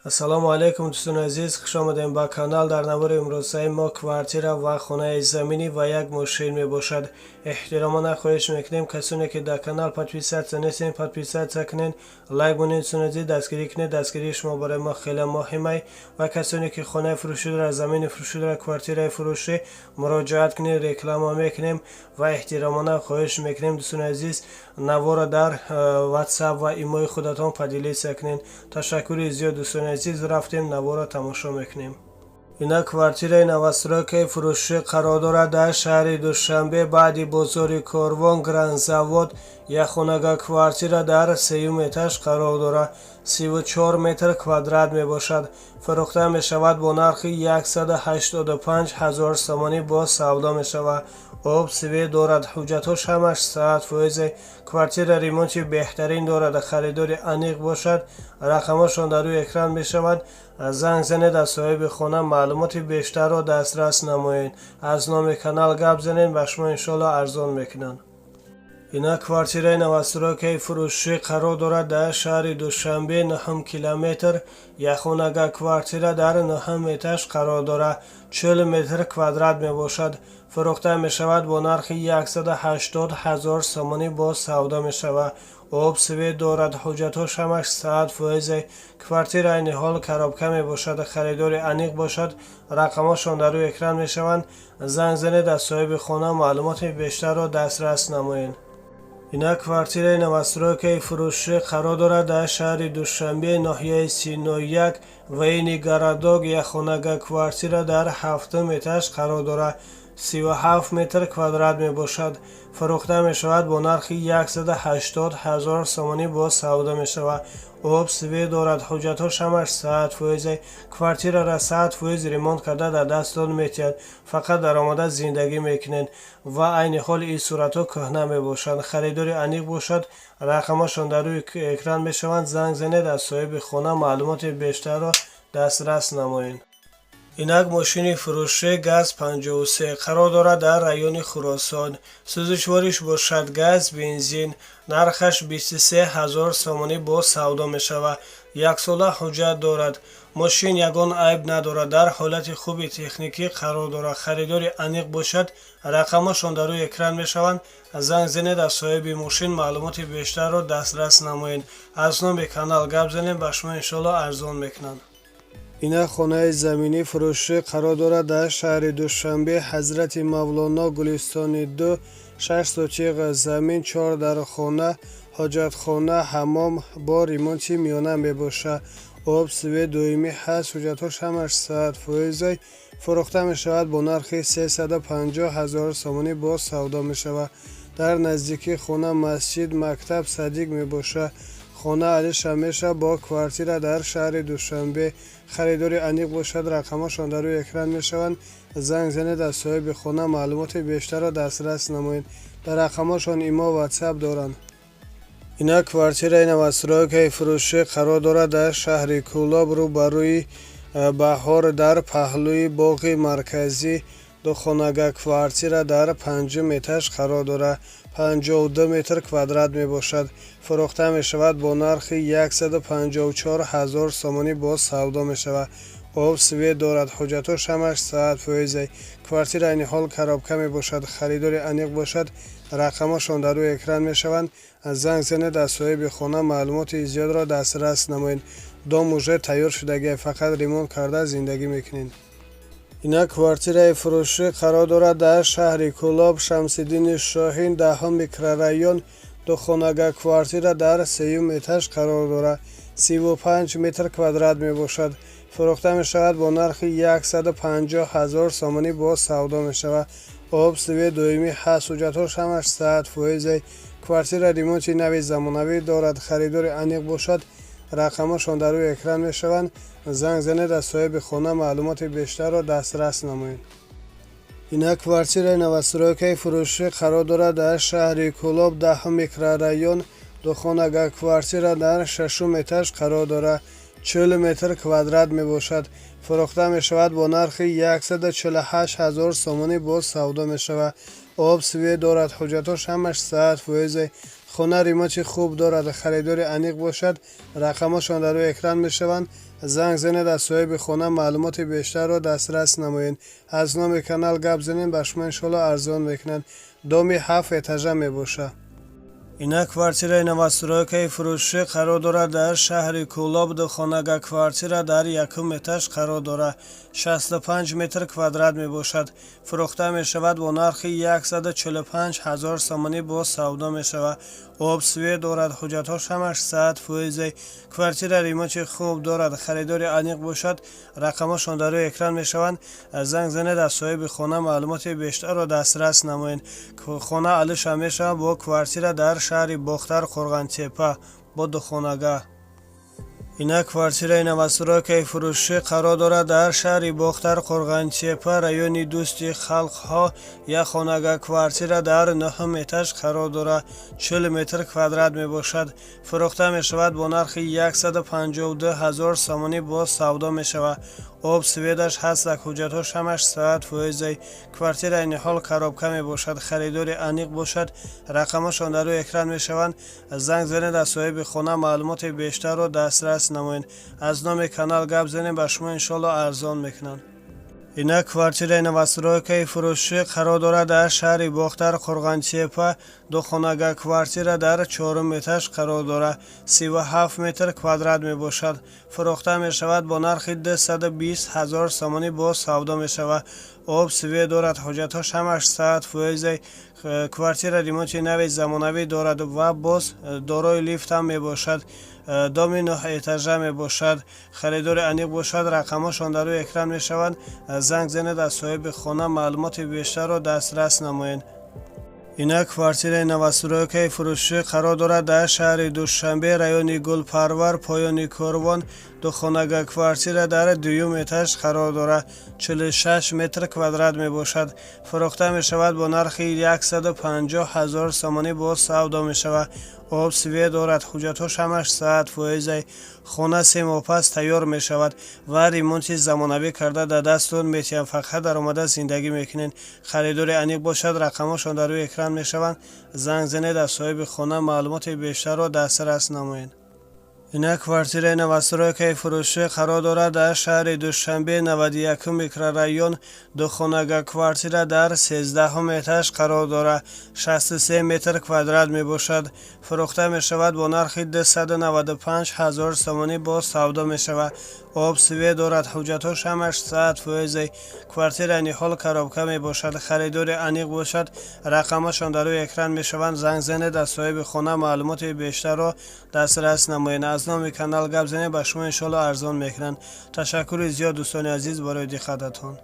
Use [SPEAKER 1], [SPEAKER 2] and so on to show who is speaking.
[SPEAKER 1] Ассалому алайкум, дӯстони азиз, хуш омадем ба канал. Дар навори имрӯзаи мо квартира ва хонаи заминӣ ва як мошин мебошад. Эҳтиромона хоҳиш мекунем, касоне ки дар канал подписаться нестем, подписаться кунед, лайк монед. Дӯстони азиз, дастгирӣ кунед, дастгирии шумо барои мо хеле муҳимай. Ва касоне ки хонаи фурӯшӣ дорад, замини фурӯшӣ дорад, квартираи фурӯшӣ, муроҷиат кунед, реклама мекунем. Ва эҳтиромона хоҳиш мекунем, дӯстони азиз, навора дар WhatsApp ва имои худатон поделиться кунед. Ташаккури зиёд, дӯстони азиз. Рафтем, навора тамошо мекунем. Ина квартираи новостройкаи фурӯшӣ қарор дорад дар шаҳри Душанбе, баъди бозори Корвон, Гранзавод. Якхонага квартира дар сеюм этаж қарор дорад, 34 метр квадрат мебошад. Фурӯхта мешавад бо нархи 185 ҳазор сомонӣ, боз савдо мешавад. Об, свет дорад, ҳуҷҷатҳош ҳамаш 100%. Квартира ремонти беҳтарин дорад. Харидори аниқ бошад, рақамҳошон дар рӯи экран мешавад, занг занед, аз соҳиби хона маълумоти бештарро дастрас намоед. Аз номи канал гап занед, ба шумо иншоалло арзон мекунанд. Ина квартираи новостройкаи фурӯшӣ қарор дорад дар шаҳри Душанбе, нуҳум километр. Якхонага квартира дар нуҳум этаж қарор дорад, 40 метр квадрат мебошад. Фурӯхта мешавад бо нархи 180 ҳазор сомонӣ, боз савдо мешавад. Об, свет дорад, ҳуҷҷатҳош ҳамаш 100%. Квартира айни ҳол коробка мебошад. Харидори аниқ бошад, рақамҳошон дар рӯи экран мешаванд, занг занед, аз соҳиби хона маълумоти бештарро дастрас намоед. Ина квартираи новостройкаи фурӯшӣ қарор дорад дар шаҳри Душанбе, ноҳияи Синояк, Военный городок. Якхонага квартира дар ҳафтум этаж қарор дорад, 37 метр квадрат мебошад. Фурӯхта мешавад бо нархи 180 ҳазор сомонӣ, боз савдо мешавад. Об, свет дорад, ҳуҷҷатҳош ҳамаш 100%. Квартирара 100% ремонт карда дар дастон метиҳад, фақат даромада зиндагӣ мекунед. Ва айни ҳол ин суратҳо кӯҳна мебошанд. Харидори аниқ бошад, рақамҳошон дар рӯи экран мешаванд, занг занед, аз соҳиби хона маълумоти бештарро дастрас намоед. Инак мошини фурӯшӣ ГАЗ 53 қарор дорад дар райони Хуросон. Сӯзишвориш бошад газ, бензин. Нархаш 23 ҳазор сомонӣ, боз савдо мешавад. Яксола ҳуҷҷат дорад. Мошин ягон айб надорад, дар ҳолати хуби техникӣ қарор дорад. Харидори аниқ бошад, рақамҳошон дар рӯи экран мешаванд, занг занед, аз соҳиби мошин маълумоти бештарро дастрас намоед. Аз номи канал гап занед, ба шумо иншоалло арзон мекунанд. Ина хонаи заминӣ фурӯшӣ қарор дорад дар шаҳри Душанбе, Ҳазрати Мавлоно, Гулистони ду. 6 сотиқ замин, чор дархона, ҳоҷатхона, ҳаммом бо ремонти миёна мебошад. Об, свет доимӣ ҳаст, ҳуҷҷатҳош ҳамаш 100%. Фурӯхта мешавад бо нархи 350 ҳазор сомонӣ, боз савдо мешавад. Дар наздикии хона масҷид, мактаб, садик мебошад. Хона алиша мешавад бо квартира дар шаҳри Душанбе. Харидори аниқ бошад, рақамҳошон дар рӯи экран мешаванд, занг занед, аз соҳиби хона маълумоти бештарро дастрас намоед. Дар рақамҳошон имо, WhatsApp доранд. Ина квартираи новостройкаи фурӯшӣ қарор дорад дар шаҳри Кӯлоб, рӯ ба рӯи Баҳор, дар паҳлӯи боғи марказӣ. Духонага квартира дар панҷум этаж қарор дорад, 52 метр квадрат мебошад. Фурӯхта мешавад бо нархи 154 ҳазор сомонӣ, боз савдо мешавад. Об, свет дорад, ҳуҷҷатҳош ҳамаш 100%. Квартира айни ҳол коробка мебошад. Харидори аниқ бошад, рақамҳошон дар рӯи экран мешаванд, занг занед, аз соҳиби хона маълумоти зиёдро дастрас намоед. Дом уже тайёр шудагия, фақат ремонт карда зиндагӣ мекунед. Ина квартираи фурӯшӣ қарор дорад дар шаҳри Кӯлоб, Шамсиддини Шоҳин, 10-ум микрорайон. Духонага квартира дар сеюм этаж қарор дорад, 35 метр квадрат мебошад. Фурӯхта мешавад бо нархи 150 ҳазор сомонӣ, боз савдо мешавад. Об, свет доимӣ ҳаст, ҳуҷҷатҳош ҳамаш 100%. Квартира ремонти нави замонавӣ дорад. Харидори аниқ бошад, рақамҳошон дар рӯи экран мешаванд, занг занед, аз соҳиби хона маълумоти бештарро дастрас намоед. Ина квартираи новостройкаи фурӯшӣ қарор дорад дар шаҳри Кӯлоб, 10-ум микрорайон. Духонага квартира дар шашум этаж қарор дорад, 40 метр квадрат мебошад. Фурӯхта мешавад бо нархи 148 ҳазор сомонӣ, боз савдо мешавад. Об, свет дорад, ҳуҷҷатҳош ҳамаш 100%. Хона ремонти хуб дорад. Харидори аниқ бошад, рақамҳошон дар рӯи экран мешаванд. Занг занед, аз соҳиби хона маълумоти бештарро дастрас намоед. Аз номи канал гап занед, ба шумо иншоалло арзон мекунанд. Доми ҳафт этажа мебошад. Инак, квартираи новостройкаи фурӯшӣ қарор дорад дар шаҳри Кӯлоб. Духонага квартира дар якум этаж қарор дорад, 65 метр квадрат мебошад. Фурӯхта мешавад бо нархи 145 ҳазор сомонӣ, боз савдо мешавад. Об, свет дорад, ҳуҷҷатҳош ҳамаш 100%. Квартира ремонти хуб дорад. Харидори аниқ бошад, рақамҳошон дар рӯи экран мешаванд. Занг занед, аз соҳиби хона маълумоти бештарро дастрас намоед. Хона алиша мешавад бо квартира дар шаҳри Бохтар, Қурғонтеппа, бо духонага. Инак, квартираи новостройкаи фурӯшӣ қарор дорад дар шаҳри Бохтар, Қурғонтеппа, райони Дӯсти халқҳо. Як хонага квартира дар нӯҳум этаж қарор дорад, 40 метр квадрат мебошад. Фурӯхта мешавад бо нархи 152 ҳазор сомонӣ, боз савдо мешавад. Об, светаш ҳастак, ҳуҷҷатҳош ҳамаш 100%. Квартира айни ҳол коробка мебошад. Харидори аниқ бошад, рақамҳошон дар рӯи экран мешаванд. Занг занед, аз соҳиби хона маълумоти бештарро дастрас намоед. Аз номи канал гап занед, ба шумо иншоалло арзон мекунанд. Инак, квартираи новостройкаи фурӯшӣ қарор дорад дар шаҳри Бохтар, Қурғонтеппа. Духонага квартира дар чорум этаж қарор дорад, 37 метр квадрат мебошад. Фурӯхта мешавад бо нархи 220 ҳазор сомонӣ, боз савдо мешавад. Об, свет дорад, ҳуҷҷатҳош ҳамаш 100%. Квартира ремонти нави замонавӣ дорад ва боз дорои лифт ҳам мебошад. Доми нӯҳэтажа мебошад. Харидори аниқ бошад, рақамҳошон дар рӯи экран мешаванд. Занг занед, аз соҳиби хона маълумоти бештарро дастрас намоед. Инак, квартираи новостройкаи фурӯшӣ қарор дорад дар шаҳри Душанбе, райони Гулпарвар, Поёни Корвон. Духонага квартира дар дуюм этаж қарор дорад, 46 метр квадрат мебошад. Фурӯхта мешавад бо нархи 150 ҳазор сомонӣ, боз савдо мешавад. Об, свет дорад, ҳуҷҷатҳош ҳамаш 100%. Хона 3 моҳ пас тайёр мешавад ва ремонти замонавӣ карда дар дастон метиҳанд, фақат даромада зиндагӣ мекунед. Харидори аниқ бошад, рақамҳошон дар рӯи экран мешаванд. Занг занед, аз соҳиби хона маълумоти бештарро дастрас намоед. Инак, квартираи новостройкаи фурӯшӣ қарор дорад дар шаҳри Душанбе, 91-ум микрорайон. Духонага квартира дар 13-ҳум этаж қарор дорад, 63 метр квадрат мебошад. Фурӯхта мешавад бо нархи 295 ҳазор сомонӣ, боз савдо мешавад. Об, свет дорад, ҳуҷҷатҳош ҳамаш 100%. Квартира айни ҳол коробка мебошад. Харидори аниқ бошад, рақамҳошон дар рӯи экран мешаванд. Занг занед, аз соҳиби хона маълумоти бештарро дастрас намоед. Аз номи канал гап занед, ба шумо иншоалло арзон мекунанд. Ташаккури зиёд, дӯстони азиз, барои диққататон.